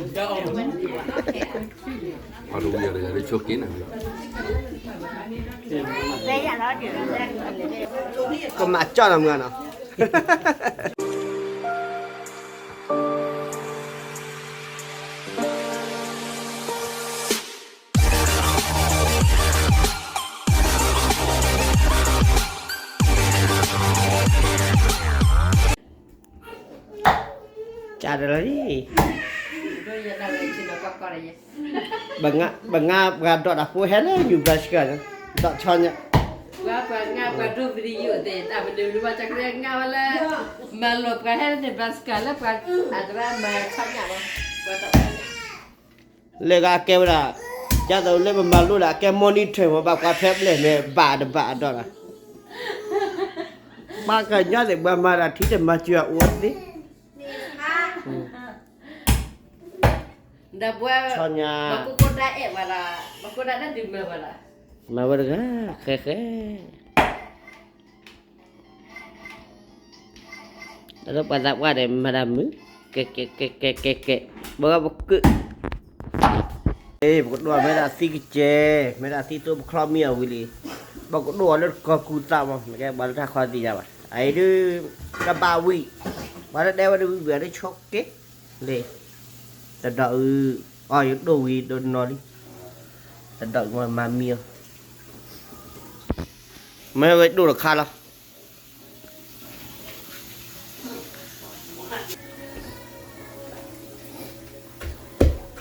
အီၤတဝံၤအီၤတဂၤလၢဆိက့ၤနၤ, ကမၤကၠီၣ်နီၤမုၢ်နီၤ. ကၢ်ဒီးလီၤလံ, ပငါပှၤဒီးတၢ်ဖိဟဲလၢ Nebraska န့ၣ်, ဒီးဆီညါ, ပှၤပှၤငါပှၤဒိၣ် video သ့ၣ် တၢ်ပဒုးလၢပှၤကရၢကရိဝဲလၢ မၤလိာ်ပှၤဟဲလၢ Nebraska လၢပှၤအသရၣ်မၤဆီညါမး, ပှၤဒီး လၢဂၤကဲဝဲဒၣ်, ကၢ်သိးလၢပမၤလိဒၣ်ကဲ monitor မး ဘၣ်ကွၢ်ဖဲပျဲၢ်မ့ၢ်ဘၣ်တဘၣ်အဒီးလီၤ, ဘၣ်ကညီသ့ၣ်ပှၤမၤတၢ်ထံတမၤစၢၤအအိၣ်သ့, ဒီးပှၤ, ဆီညါ, ပှၤကိးကိးတၢ်အဲၣ်ပှၤလီၤ, ပှၤကိးတၢ်တၢ်ဒုးမၤပှၤလီၤ, မၤဝဲတဂၤ, ဃဲဃဲ တၢ်လၢပှၤသးပှၢ်ဒီးမၤတၢ်မုာ်, ကဲကဲကဲကဲကဲကဲ, ဘၣ်ပက, ပကဒိၣ်မ့ၢ်ဒၣ်သံကစဲ, မ့ၢ်ဒၣ်သံသိပချီမံအီၤဝံၤလံ, ပကဒိၣ်အီၤလၢတကီၢ်ကူသးမး, မ့ၢ်ကဲပှၤလၢတၢ်ခီသံယါဘၣ်, အအံၤဒုး, ကဘၣ်ဝံၤ, ပှၤလၢဒဲဝဲဒၣ်ဝံၤဝံၤအီၤဒုးဆိက့ၤ, လံ, တဒီးအု, အီၤယဒိၣ်ဝံၤဒိၣ်နီၤလံ, တဒီးအုမၤမံအီၤ, မ့ၢ်ဝဲဒိၣ်တခါလီၤ.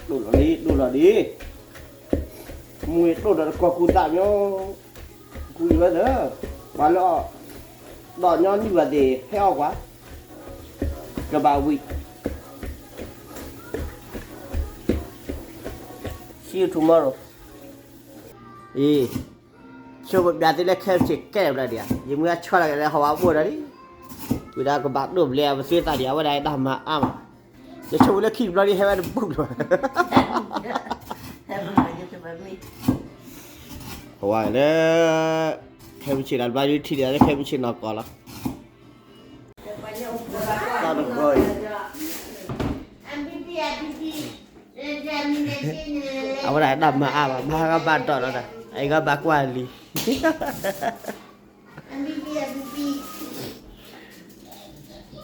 ဒိၣ်လီၤဒံး ဒိၣ်လီၤဒံး, မူဒိၣ်ဒီးတကီၢ်ကူသးညီ, ကူဝဲသၢ, ပှၤလၢအီၤ, ဒီးညီနုၢ်ဘၣ်သ့ၣ် ဟဲအီၣ်ကွၢ်, ကဘၣ်ဝံၤ, see you tomorrow, အံၤ ဆိကမိၣ်ပျးသ့လၢခဲမုၢ်ဆ့ၣ်ကဲဘျီဒံးဧါ, ယမုၢ်ဂၤဆီလီၤက့ၤလၢဟီၣ်ဝါဘိၣ်ဒီးလံ, ဝံၤဒီးကဘၣ်ဒိၣ်ဘျဲးအပသ့သးဒံး အဝဲဒၣ်တၢ်မၤအါမး, ယဆိကမိၣ်လၢခံတဘျီဒံး ဟဲဝဲတဘူၣ်လီၤ, ဟီၣ်ဝါလၢ, ခဲမုၢ်ဆ့ၣ်ဒီးဘျီဒံးထံၣ်ဒံးလၢခဲမုၢ်ဆ့ၣ်နီၢ်ကီၢ်လီၤ. အဝဲဒၣ်တၢ်မၤအါဘၣ်, မဟါကဘၣ်ဒီးလီၤဒီး အအံၤကဘၣ်ကွၢ်လံ,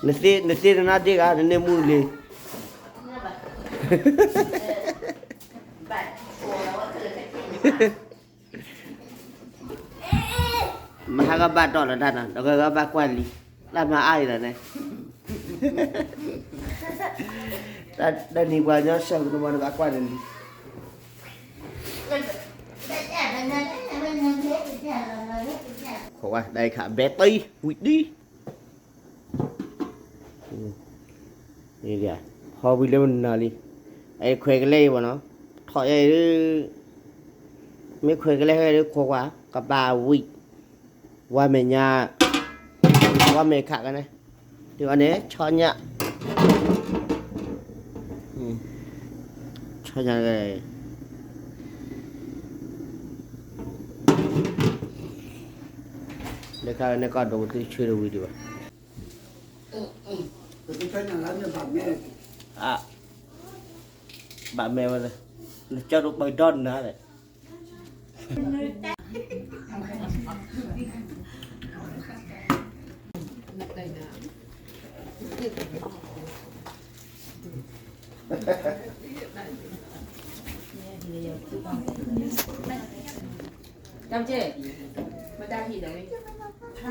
နသ့နနါဒ့ဂၤ နန့ၢ်မူလံ မဟါကဘၣ်ဒီးလီၤတၢ်နီၤ ဒီးကဘၣ်ကွၢ်လံ, တၢ်မၤအါအံၤလီၤန့ၣ်, တၢ်နံၤပှၤကညီစဲးကတမီၤန့ၣ် ဘၣ်ကွၢ်န့ၣ်လံ, ခိးဝဲဒၣ်ခးဘဲတံၢ်ဝံၤဒံး ဟီၣ်ဝံၤလၢမနုၤလံ, အခွဲးကလဲအံၤဘၣ်နီၤ, ထီၣ်ယဲအံၤ, မ့ၢ်ခွဲးကလဲဟဲဒုးခိးကွၢ် ကဘၣ်ဝံၤ, ဝါမဲာ်ညါ, ဝါမဲာ်ခးကန့ၣ်, ဒ်အီၤန့ၣ် ဆီညၣ်, ဆီညၣ်, လၢခါန့ၣ်ကီၢ်ဒိၣ်ကသုဆှၢတဝံၤဒံးဘၣ် ဘၣ်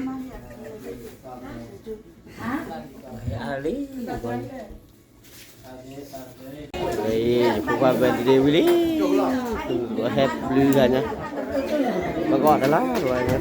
မဲာ်ဝဲ, နကၠီဒိၣ်ပၢၢ်ဒီနၤလဲၣ်, အလံ, ဖိခွါ birthday ဝံၤလံ, ဟဲပျုၤဂၤညါ, မကီၢ်တလါတဝဲညါ မ့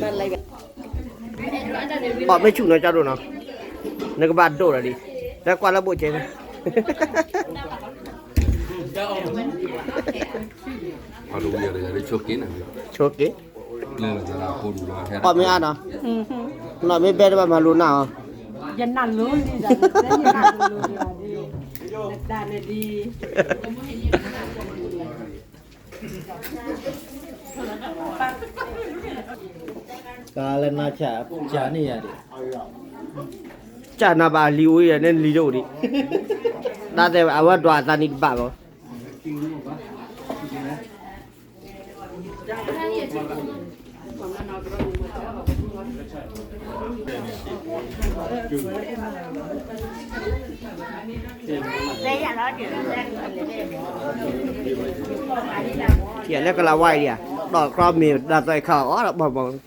ၢ်လၢ အီၣ်မ့ၢ်ဆူၣ်နီၤ ကၠီဒိၣ်နီၤ, နကဘၣ်ဒိၣ်လီၤဒံး, လၢကွၢ်လၢဘိၣ်ကဲ, ဆိက့, အီၣ်မ့ၢ်အါနီၤ, နီၢ်မ့ၢ်ဘဲတဘၣ်မၤလိနၢ်အီၤ, ယနၢ်လိနံၤဒၣ်, ကလၢနၤဆၣ်န့ၣ်ယၤဒံး, ကၢ်နၤဘၣ်လံၤအိၣ်ယၤန့ၣ်လံၤတအိၣ်ဒံး, တၢ်တဲအဝဲဒွးအသးနံၤတဘၣ်ဘၣ် ယလဲၤကလၤဝါအံၤဒံးဧါ, ဒီးကြီမ့ၤတၢ်သွဲၣ်ခါအီၣ်ဒီးဘီဘီ,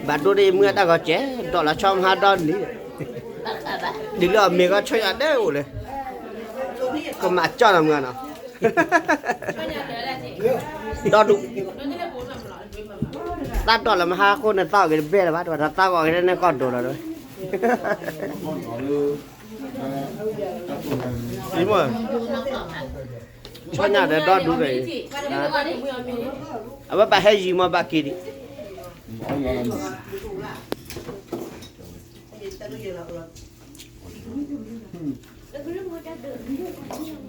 ဘၣ်ဒိဒ်အံၤမုၢ်အတၢ်ဂီၤစဲး, ဒီးလီၤဆီမဟါဒီနံၤ, ဒ်လၢအမ့ၢ်ဂီၤဆီညၣ်ဒဲအိၣ်လဲၣ်, ကမၤကၠီၣ်နီၤမုၢ်နီၤ, ဒီဒူၣ်, တၢ်ဒီးလၢမဟါအဃိန့ၣ် သးအီၣ်က့ၤတဘဲလၢၤဘၣ်, တဘၣ်ဒီးသးအီၣ်က့ၤန့ၣ်ကီၢ်ဒိၣ်လီၤ, ဆီညၣ်ဒီးဒီဒူၣ်ဒီးအံၤ, အဝဲဘၣ်ဟဲယံၤမ့ၢ်ဘၣ်က့ၤဒံး မ့ၢ်နီ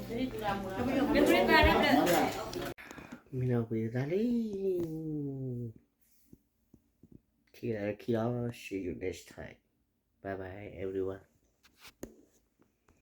ၢ်ကွံာ်သးလံ, ခံလီၤ, see you next time, bye bye everyone.